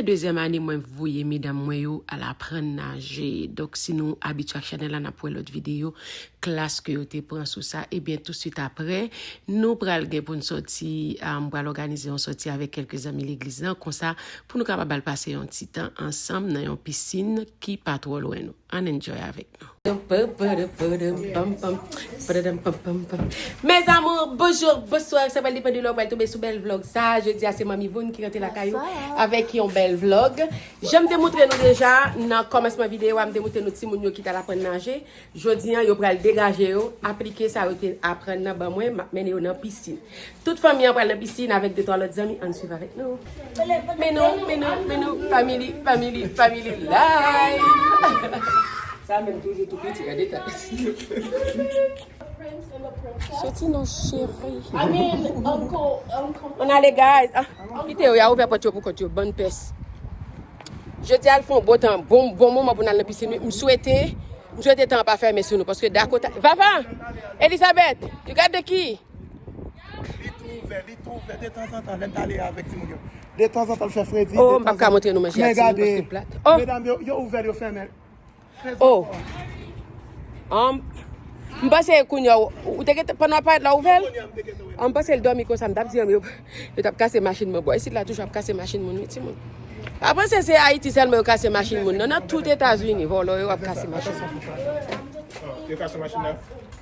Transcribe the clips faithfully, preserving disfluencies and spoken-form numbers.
Dezyèm ane mwen voye medam mwen yo al aprann naje. Donk, si nou abitye ak chanèl la, n ap wè lòt videyo, klas ke yo te pran sou sa. Ebyen, tousuit apre, nou pral gen pou n sòti, ah, m pral òganize yon sòti avèk kèlke zanmi legliz lan, konsa, pou nou kapab al pase yon ti tan ansanm nan yon pisin ki pa twò lwen nou. Ann enjoy avèk nou. Mes amours, bonjour, bonsoir. Sa pral depann de lè w pral tonbe sou bèl vlog sa. Jodi a se Manmi Voun ki rantre lakay ou avèk yon bèl vlog. Jan m te montre nou deja nan kòmansman videyo a, m te montre nou timoun yo ki t al aprann naje. Jodi a, yo pral degaje yo, aplike sa yo te aprann nan ban mwen, m ap mennen yo nan pisin. Tout fanmi an pral nan pisin avèk de twa lòt zanmi. Ann swiv avèk nou. Men nou, men nou, men nou, family, family, family life. Sa menm toujou tou piti, gade tèt. Soti non, cheri. I mean, uncle, uncle. On ale, guys. Ah, kite yo, y a ouvè pòt yo pou kont yo, bann pès. Jodi a, l fè yon bon tan, bon, bon moman pou n al nan pisin. M swete, m swete tan an pa fèmen sou nou, paske Dakota, Vava, Elizabeth, you got the key? Li tou ouvè, li tou ouvè. Detanzantan, lè n t ale avèk timoun yo. Detanzantan, l fè fredi. Oh, m p ap ka montre nou manje a timoun paske plat. Oh! Medam yo, yo ouvè, yo fèmen. Oh! Um, m panse kounye a, ou te gentan, pandan w ap parèt la, ouvè l? M panse l dòmi konsa, m t ap di, yo, yo t ap kase machin mwen. Bò, isit la toujou ap kase machin moun, wi, timoun. Pa panse se Ayiti sèlman yo kase machin moun. Non, nan tout Etazini, vòlò yo ap kase machin. Yo kase machin nan?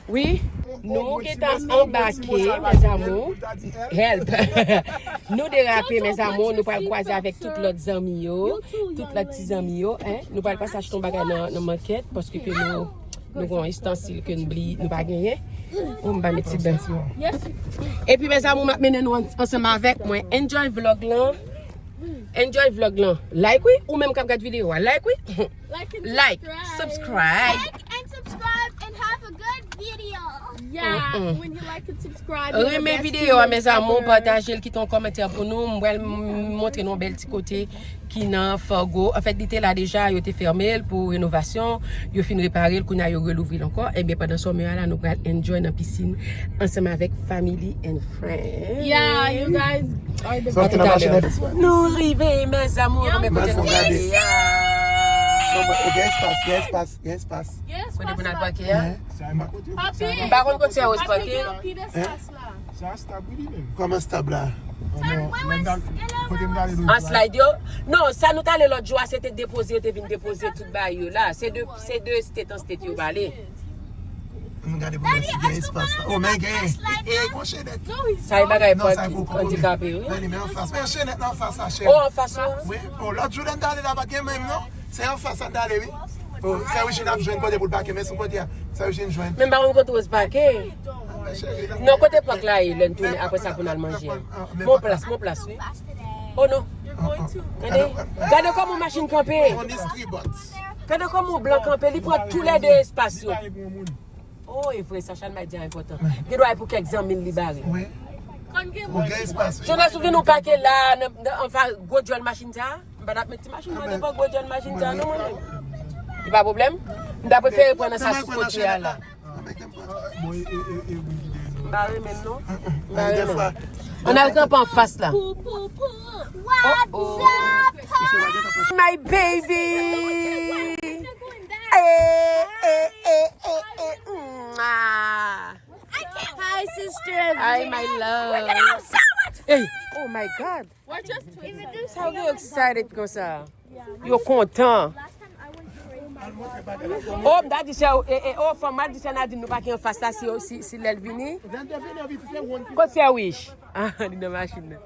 Wi, nou gentan anbake, mes amours. Help! Nou derape, mes amours. Nou pral kwaze avèk tout lòt zanmi yo, tout lòt ti zanmi yo, hein. Nou pral pase achte yon bagay nan, nan makèt, paske ke nou, nou gen yon istansil ke nou bliye, nou pa genyen. Oh, m pa met ti ben. Epi, mes amours, m ap mennen nou an-, ansanm avèk mwen. Enjoy vlog lan. Enjoy vlog lan. Like, wi. Ou menm k ap gad videyo a, like, wi. Like and subscribe. Like, subscribe. Like and subscribe and have a good video. Yeah, mm-mm. When you like and subscribe, you're the best viewers ever. Renmen videyo a, mes amours, pataje l, kite yon kòmantè pou nou. M pral m-, montre nou yon bèl ti kote ki nan Fargo. Anfèt, li te la deja, yo te fèmen l pou renovasyon. Yo fin repare l, kounye a yo relouvri l ankò. Ebyen, pandan summer a la, nou pral enjoy nan pisin ansanm avèk family and friends. Yeah, you guys are the best. Nou rive, mes amours, renmen kote nou rive a. Non, men, oh, gen espas, gen espas, gen espas. Kote pou n al pake a? Papi! M pa konn kote se Rose pake. Gen anpil espas la. Sa stab wi li menm. Kòman stab la? An slide yo? Non, sa nou t ale lòt jou a, se te depoze, yo te vin depoze tout bagay yo la. Se de, se de state an state yo pale. M gade pou wè si gen espas la. Oh, men gen. E, e, gon chenèt. Sa e bagay pou andikape, wi. Men li men anfas. Men chenèt nan anfas la, cheri. Oh, anfas la? Wi. Oh, lòt jou lè n t ale la, pa t gen menm, non. Se anfas sa n t ale, wi. Oh, sè Regine ap jwenn kote pou l pake, men sou kote a. Sè Regine jwenn. Men m pa konn kote Rose pake. Ah, men cheri, la. Non, kote pak la ye, lè n tounen, apre sa pou n al manje a. Mon plas, mon plas, wi. Oh, non. Gade, gade kòman machin kanpe. Gade kòman blan kanpe, li pran tou lè de espas yo. Oh, e vre, sa Chalmay di a enpòtan. Gen dwa e pou kèk zanmi l li bare. Wi. Ou gen espas, wi. Jonas, ou vin ou pake la, nan, nan, anfas gwo djòl machin sa? M pa t ap met ti machin mwen devan gwo djòl machin sa, non, mwen menm. Li pa pwoblèm? M ta prefere pran nan sa sou kote a la. M pa renmen l, non. M pa renmen l. Ann al kanpe anfas la. What's up? My baby! Eh, eh, eh, eh, eh, mwah. Hi, sister. Hi, my love. Hey, oh my God. Sa w gen excited konsa? Yo kontan. Oh, m ta di sè, eh, eh, oh, fanm, m a di sè Nadine nou pa gen anfas la si, si, si lè l vini. Kot sè Wish? Ah, li nan machin nan.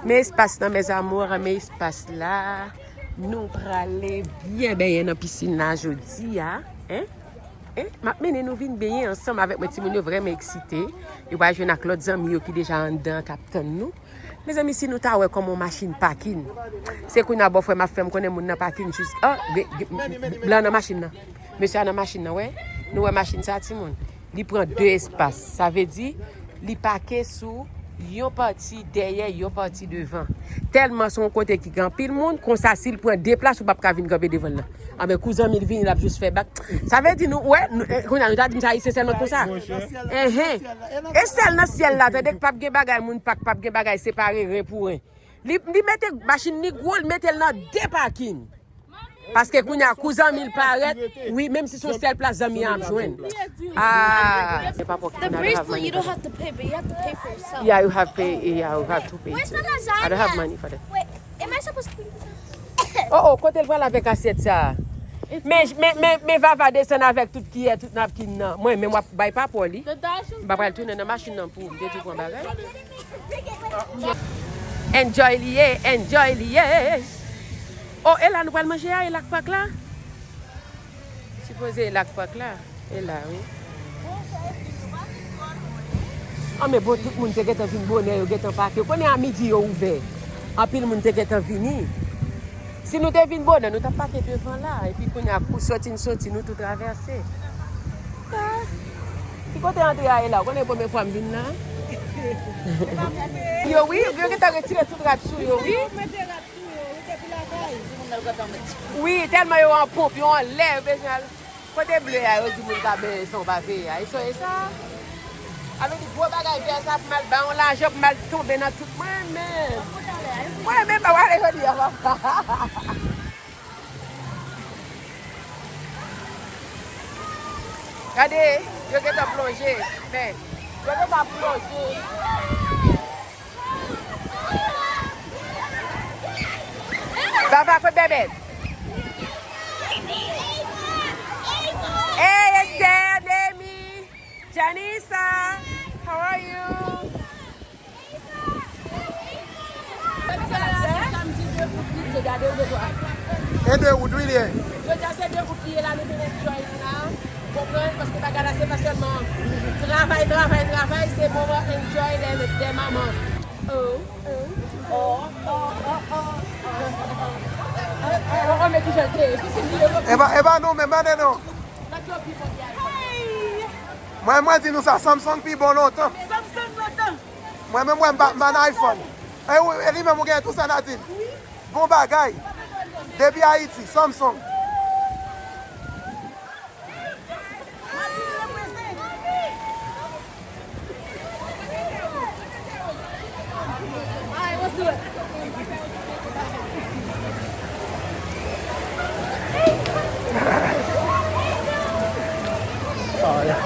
Men espas lan, mes amours, men espas la. Nou prale byen benyen nan pisin la jodi a, hein? Hein? M ap mennen nou vin benyen ansanm avèk mwen. Timoun yo vrèman eksite. Yo pral jwenn ak lòt zanmi yo ki deja anndan k ap tann nou. Mezanmi, si nou ta wè kòman yon machin pakin. Se kounye a bòfrè m ap fè m konnen moun nan pakin jis, oh, gen, gen, blan nan machin nan. Mesye a nan machin nan, wè. Nou wè machin sa, timoun. Li pran de espas. Sa vle di, li pake sou yon pati dèyè, yon pati devan. Tèlman se yon kote ki gen anpil moun, konsa si l pran de plas, ou p ap ka vin kanpe devan l nan. Anben, kou zanmi l vini, l ap jis fè bak. Sa vle di nou, wè, nou, eh, kounye a nou ta di m sa, se sèlman konsa. Enhen. E sèl nan syèl la, tande, p ap gen bagay moun pak, p ap gen bagay separe ren pou ren. Li, li mete machin ni gwo, li mete l nan de pakin. Paske kounye a, kou zanmi l parèt, wi, menm si se yon sèl plas zanmi an ap jwenn. Ah, se pa pòkipon, I don't have money for that. Have to pay, but you have to pay for yourself. Yeah, you have pay, yeah, you have to pay. Where's my lasagna? I don't have money for that. Wait, am I supposed to? Oh, oh, kote l pral avèk asyèt sa a? Men, men, men, men Vava desann avèk tout kiyè, tout napkin nan. Mwen, men m ap bay pa pou li. M pa pral tounen nan machin nan pou m te tou pran bagay. Enjoy li ye, enjoy li ye. Oh, e la nou pral manje a, e la k pak la? Sipoze e la k pak la. E la, wi. An men bon, tout moun te gentan vin bonè, yo gentan pake. Konnen a midi yo ouvè. Anpil moun te gentan vini. Si nou te vin bonè, nou t ap pake devan la. Epi kounye a, kou soti n soti, nou tou travèse. Ah. Ki kote antre a ye la? Ou konnen premye fwa m vin la? Yo, wi, yo gentan retire tout rad sou yo, wi. Wi, tèlman yo an ponp, yo anlè, yo bezwen al. Kote ble a, yo di moun ka benyen san w pa veye a. E sonje sa? Sa vle di gwo bagay vè sa pou m al ba yon lajan pou m al tonbe nan tout mwen menm. Mwen menm pa wale jodi a papa. Gade, yo gentan plonje. Men, yo gentan plonje. Vava, kot bèbèt? Hey, Esther, Demi, Janisa, how are you? E de wout, wi, li ye. Jodi a se de wout li ye la, nou vin enjoy nou la. Konprann, paske bagay la se pa sèlman travay, travay, travay, se moman enjoy dè, dè manman. Oh, oh, oh, oh, oh, oh. Oh, oh, men ki jan l te ye. Ki si li yo. E pa, e pa nou menm, mande non. Mwen, mwen di nou sa, Samsung pi bon lontan. Samsung lontan. Mwen menm, mwen, m pa, m pa nan iPhone. E ou, e li menm ou gen tou sa, Nadine? Bon bagay. Depi Ayiti, Samsung.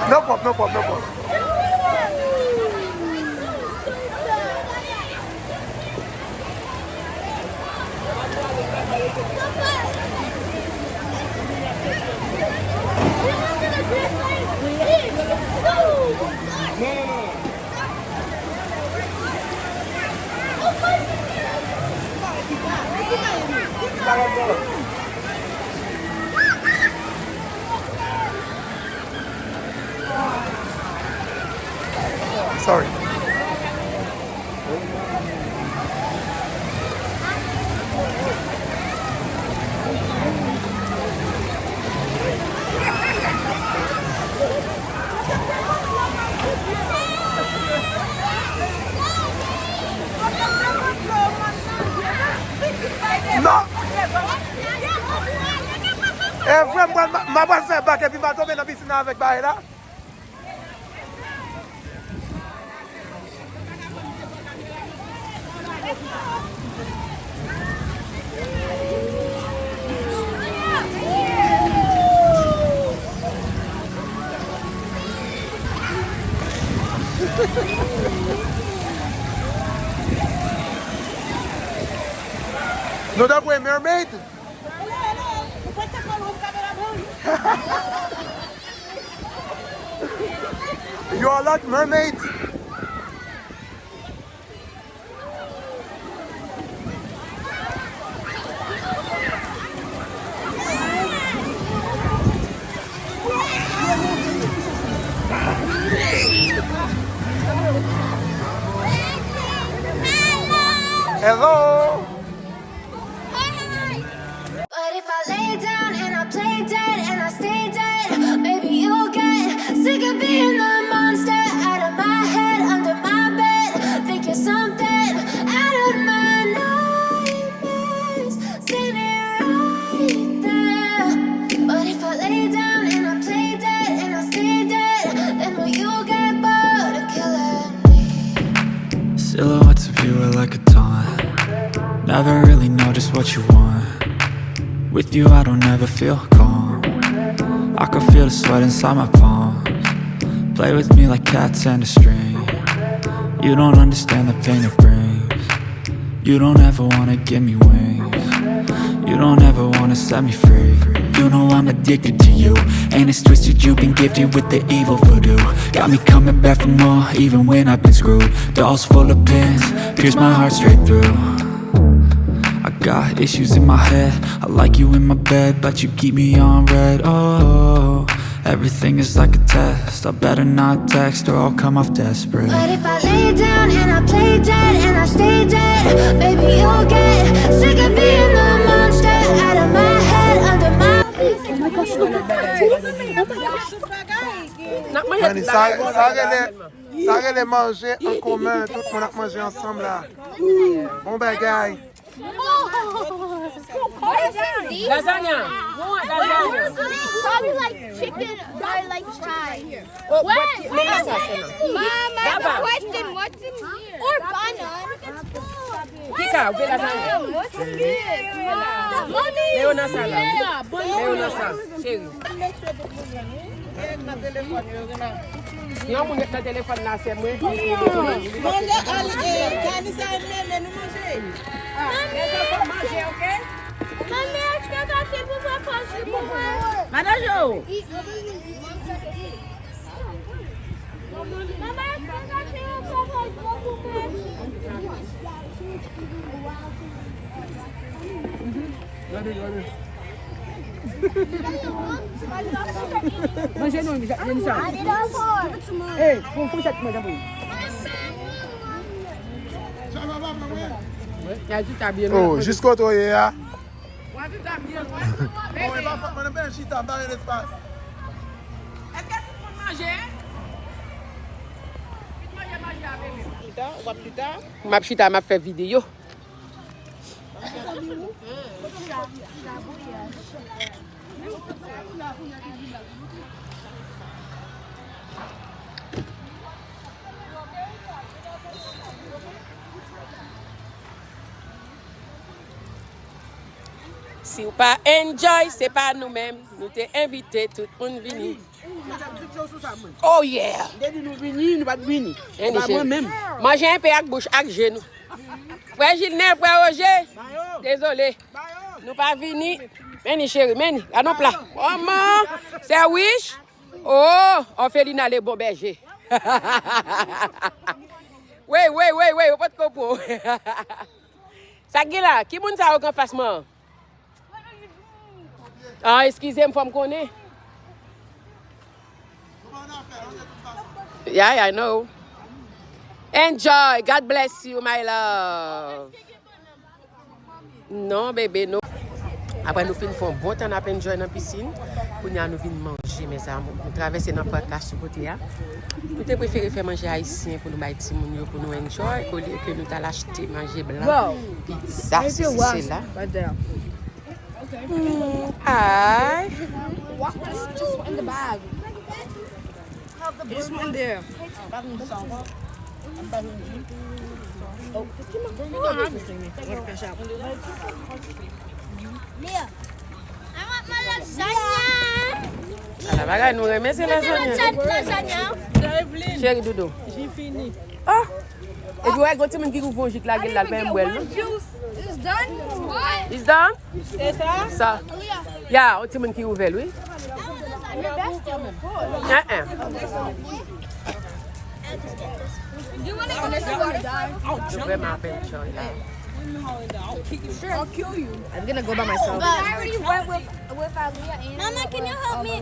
No problem, no problem, no problem. Sorry. Non. E vre, mwen, m ap al fè bak epi m al tonbe nan pisin nan avèk bagay la. Nou ta pran mermaid? You are like mermaid. Hello. But if I lay down and I play dead and I stay dead, maybe you'll get sick of being the monster out of my head, under my bed. Think you're something out of my nightmares. Seen it right there. But if I lay down and I play dead and I stay dead, then will you get bored of killing me? Silhouettes of you are like a taunt. Never really know just what you want. With you, I don't ever feel calm. I can feel the sweat inside my palms. Play with me like cats and a string. You don't understand the pain it brings. You don't ever wanna give me wings. You don't ever wanna set me free. You know I'm addicted to you, and it's twisted. You've been gifted with the evil voodoo. Got me coming back for more, even when I've been screwed. Dolls full of pins, pierce my heart straight through. I got issues in my head. I like you in my bed, but you keep me on red. Oh, everything is like a test. I better not text or I'll come off desperate. But if I lay down and I play dead and I stay dead, baby, you'll get sick of being the monster out of my head, under my Mani, sa, sa rele, sa rele manje an komen, tout moun ap manje ansanm la. Bon bagay. Lasagna. Probably like chicken or like fries. Oh, but, men sa, se nan. Mom, I have a question. What's in here? Or bana. Kika, ou vle lasagna? What's in here? Men yo nan sa la. Men yo nan sa, cheri. Yon moun ret nan telefòn la, sè mwen. Manje al, eh, Kanisa, meme, nou manje. Lèzanfan manje, oke? Mami, èske w ka fè pou papa pou mwen? Madan Jo. Mama, èske w ka fè yon papa pou mwen? Gade, gade. Manje non, Jenisa. Add it all for. Hey, fon fouchèt mwen, tanpri. Oh, jis kote w ye a. Bon, e pa fòt mwen, men chita, m pa gen espas. Èske tout moun manje? Vin manje, manje avè m. Chita, w ap chita? M ap chita, m ap fè videyo. Si w pa enjoy, se pa nou menm. Nou te envite tout moun vini. Oh yeah! Depi nou vini, nou pa t vini. Se pa mwen menm. Manje enpe ak bouch, ak je nou. Frè Jilnè, frè Oje, dezole. Nou pa vini. Meni cheri, meni. Gade yon pla. Oman, sè wich. Oh, òfelina le bon bèje. Wey, wey, wey, wey, ou potko pran. Sa k gen la? Ki moun sa yo k anfas mwen an? Ah, eskize m, fò m konnen. Yeah, yeah, I know. Enjoy. God bless you, my love. Non, bebe, non. Apre nou fin fè yon bon tan n ap enjoy nan pisin, kounye a nou vin manje, mezanmi. Nou travèse nan pak la sou kote a. Nou te prefere fè manje ayisyen pou nou bay timoun yo, pou nou enjoy, olye ke nou t al achte manje blan, pizza, sesi, sela. Mm, ay. Just, just in the bag. This one there. Oh, you don't have to see me. What cash out? Mia, I want my lasagna. Ala bagay nou renmen se lasagna. Lasagna. Cheri doudou. J'ai fini. Ah! Epi wè gon timoun ki ouvri yon jik lage l la l pa menm bwè l non. It's done? What? It's done? C'est ça? Sa. Ya, yon timoun ki ouvè l wi. Eh eh. You want to go to the water? Nou vrèman ap enjoy la. I'll kill you. I'm gonna go by myself. I already went with, with Aaliyah and Mama, can you help me?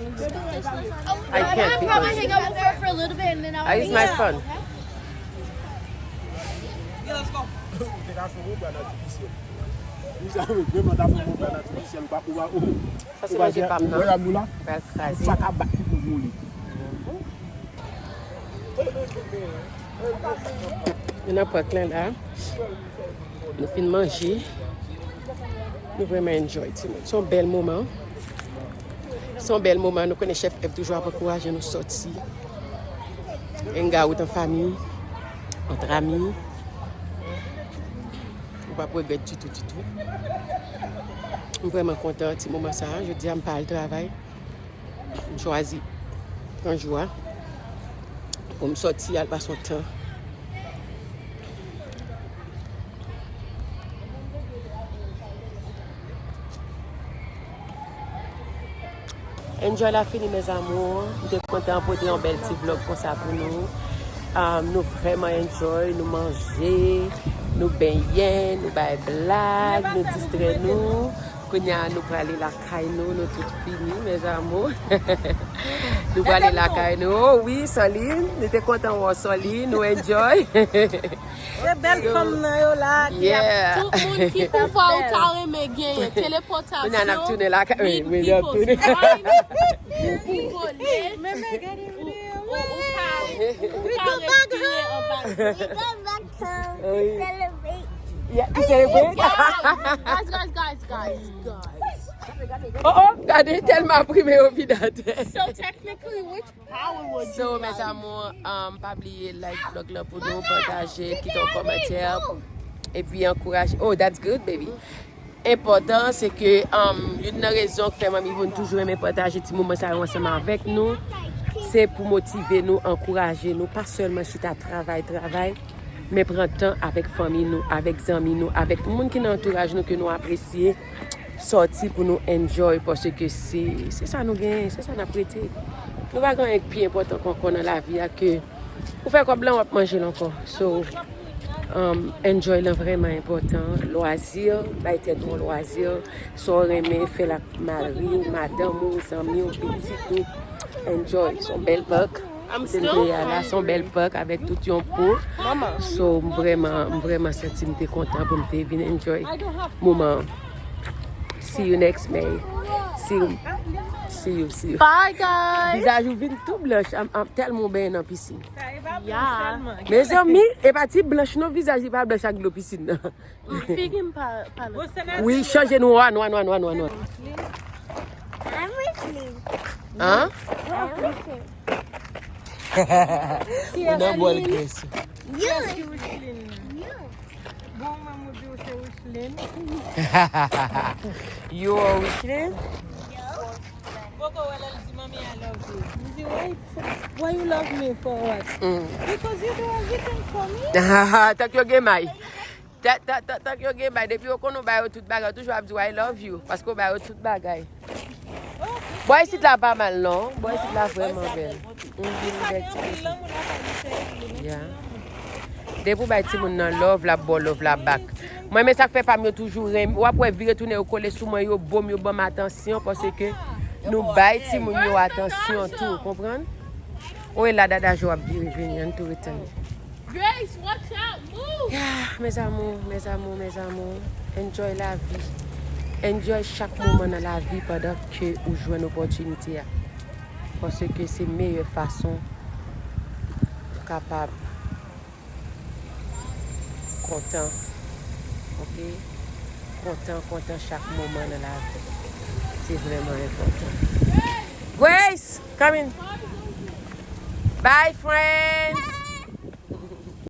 I can't I'll pick probably up. Hang out with her for a little bit and then I'll Ah, it's my fun. Sa se manje pa m nan. Pral kraze. Nou nan pak la la. Nou fin manje. Nou vrèman enjoy timoun. Se yon bèl moman. Se yon bèl moman. Nou konnen chèf Èv toujou ap ankouraje nou sòti. Hang out an fanmi, entre amis. pa regrèt ditou, ditou. M vrèman kontan ti moman sa a. Jodi a, m pa al travay. M chwazi pran jou a pou m sòti al pase yon tan. Enjoy la fini, mes amours. M te kontan pote yon bèl ti vlog konsa pou nou. Um, nou vrèman enjoy, nou manje, nou benyen, nou bay blag, nou distrè nou. Kounye a, nou prale lakay nou, nou tout fini, mes amours. Nou prale lakay nou. Oh wi, Soline, nou te kontan wè w, Soline, nou enjoy. Se bèl fanm nan yo la ki ap Yeah. Tout moun ki pou fè ou ta renmen genyen. Kounye a n ap tounen lakay. Teleportasyon, wi, big wi, n ap tounen. People, big people, yeah. Ou, ou, ou ka, ou ka respire anba. We go back home to celebrate. Yeah, to celebrate. Guys, guys, guys, guys, guys. Oh, oh, gade tèlman prime yo vin atè. So technically, which power would you like? So, mes amours, um, pa bliye like vlog la pou nou, pataje, kite yon kòmantè, epi ankouraje. Oh, that's good, baby. Enpòtan, se ke, um, youn nan rezon k fè Manmi Voun toujou renmen pataje ti moman sa yo ansanm avèk nou, se pou motive nou, ankouraje nou, pa sèlman chita travay, travay, men pran tan avèk fanmi nou, avèk zanmi nou, avèk moun ki nan antouraj nou ke nou apresye, sòti pou nou enjoy, paske se, se sa nou genyen, se sa n ap rete. Nou pa gen anyen k pi enpòtan ankò nan lavi a ke ou fè kòb lan, w ap manje l ankò. So, um, enjoy lan vrèman enpòtan. Lwazi, bay tèt ou yon lwazi. Sa w renmen fè l ak mari w, madanm ou, zanmi w, pitit ou. Enjoy. Se yon bèl park. Kote m te ye a la, se yon bèl park avèk tout yon po. So, m vrèman, m vrèman santi m te kontan pou m te vin enjoy moman an. See you next May. See you. See you, see you. Bye, guys. Vizaj ou vin tou blanch. Am, am, tèlman w benyen nan pisin. Yeah. Mezanmi, e pa ti blanch non, vizaj li pa blanch ak dlo pisin nan. Figi m pa, pa blanch. Wi, chanje nwa, nwa, nwa, nwa, nwa, nwa. I'm Wicklin. Hein? I'm Wicklin. Ou nan bòl Grace. You. Bon, manman di w se Wicklin. You are Wicklin? Poko wè lè l di, "Mommy, I love you." M di, "Why, why you love me for what?" Mm. Because you do everything for me. Tank yo gen may. Ta-, ta-, ta-, tank yo gen may. Depi yo konn ou ba yo tout bagay, yo toujou ap di w, "I love you." Paske w ba yo tout bagay. Bò isit la pa mal, non. Bò isit la vrèman bèl. M vin bèl ti isit. Ya. Depi w bay timoun nan love, l ap ba w love la back. Mwen, men sa k fè pa m yo toujou renmen. W ap wè vire tounen yo kole sou mwen, yo bo m, yo ban m atansyon, paske nou bay timoun yo atansyon tou, konprann? Ou e la dada je w ap vire vini, ann tou ret tann. Grace, watch out, move! Ya, mes amours, mes amours, mes amours. Enjoy lavi. Enjoy chak moman nan lavi pandan ke ou jwenn opòtinite a. Paske se meyè fason ou kapab kontan. Ok? Kontan, kontan chak moman nan lavi. Se vrèman enpòtan. Grace, come in. Bye, friends.